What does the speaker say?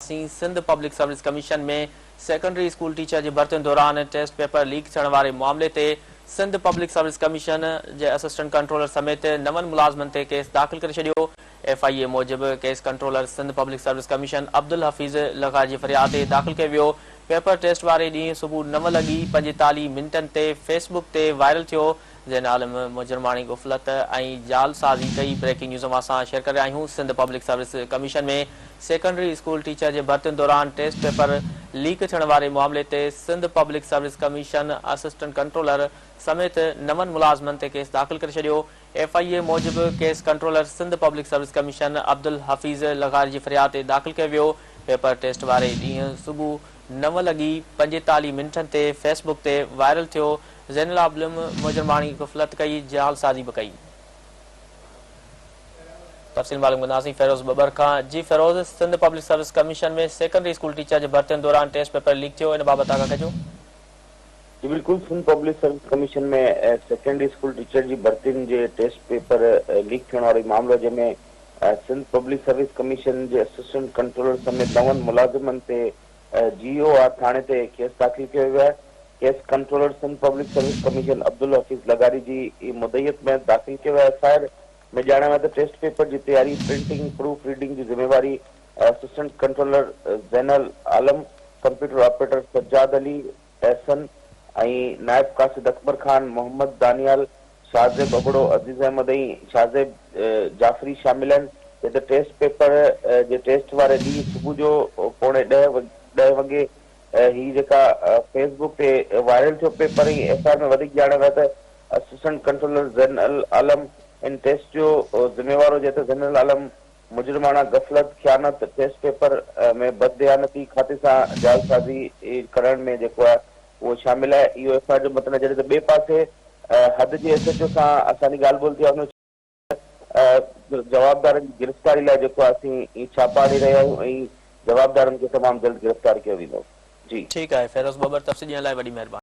ڪنداسين، Sindh public service commission ۾ secondary school teacher جي ڀرتين دوران ٽيسٽ پيپر ليڪ ٿيڻ واري معاملي تي سنڌ پبلڪ سروس ڪميشن جي اسسٽنٽ ڪنٽرولر سميت نون ملازمن تي ڪيس داخل ڪري ڇڏيو. ايف I اي موجب case controller Sindh public service commission Abdul Hafeez لغاري جي فرياد تي داخل ڪيو ويو. پيپر ٽيسٽ واري ڏينهن صبح نو لڳي 45 منٽن تي فيس بڪ تي وائرل ٿيو. زين عالم مجرماڻي غفلت ۽ جعل سازي ڪئي، بريڪنگ نيوز اوهان سان شيئر ڪري رهيا آهيون، Sindh public service commission ۾ secondary school teacher جي ڀرتين دوران ٽيسٽ پيپر ليڪ ٿيڻ واري معاملي تي Sindh public service commission assistant controller سميت نون ملازمن تي ڪيس داخل ڪري ڇڏيو، ايف I اي موجب case controller Sindh public service commission Abdul Hafeez لغاري جي فرياد تي داخل ڪيو ويو، پيپر ٽيسٽ واري ڏينهن صبح نو لڳي 45 منٽن تي فيس بڪ تي وائرل ٿيو، زين العابدين مجرماڻي غفلت ڪئي، جعلسازي به ڪئي. تفصيل معلوم ڪنداسين فيروز ٻٻر کان. جي Feroz, Sindh public service commission ۾ secondary school teacher جي ڀرتين دوران ٽيسٽ پيپر ليڪ ٿيو، ان بابت آگاهه ڪجو. جي بلڪل Sindh public service commission ۾ secondary school teacher جي ڀرتين جي ٽيسٽ پيپر ليڪ ٿيڻ وارو معاملو جنهن ۾ سنڌ پبلڪ سروس ڪميشن جي اسسٽنٽ ڪنٽرولر سميت نون ملازمن تي جي او آر ٿاڻي تي ڪيس داخل ڪيو ويو آهي. Case controller Sindh public service commission Abdul Hafeez لغاري جي مدعيت ۾ داخل ڪيو ويو ايف I R ۾ ڄاڻايو ويو آهي ته ٽيسٽ پيپر جي تياري، پرنٽنگ، پروف ريڊنگ جي ذميواري assistant controller Zain ul Alam, computer operator Sajjad Ali Ahsan ۽ نائب قاصد اڪبر خان، محمد دانيال، شاهزيب ابڙو، عزيز احمد ۽ شاهزيب جعفري شامل آهن. جڏهن ته ٽيسٽ پيپر جي ٽيسٽ واري ڏينهن صبح جو پوڻي 10 وڳي هي جيڪا فيس بڪ تي وائرل ٿيو پيپر ۽ ايف I R ۾ وڌيڪ ڄاڻايو ويو ته اسسٽنٽ ڪنٽرولر زين العالم ان ٽيسٽ جو ذميوار هو جڏهن ته زين العالم مجرماڻا غفلت، خيانت، ٽيسٽ پيپر ۾ بدديانتي، کاتي سان جعلسازي ڪرڻ ۾ جيڪو آهي اهو شامل آهي. اهو ايف I R جو متن آهي جڏهن ته ٻئي پاسي حد جي ايس ايڇ او سان اسان جي ڳالهه ٻولهه ٿي آهي ان چيو ته جوابدارن جي گرفتاري لاء جيڪو آهي اسين ڇاپا هڻي رهيا آهيون ۽ جوابدارن کي تمام جلد گرفتار ڪيو ويندو. جي. ٺيڪ آهي فيروز ٻٻر تفصيل ڏيڻ لاء وڏي مهرباني.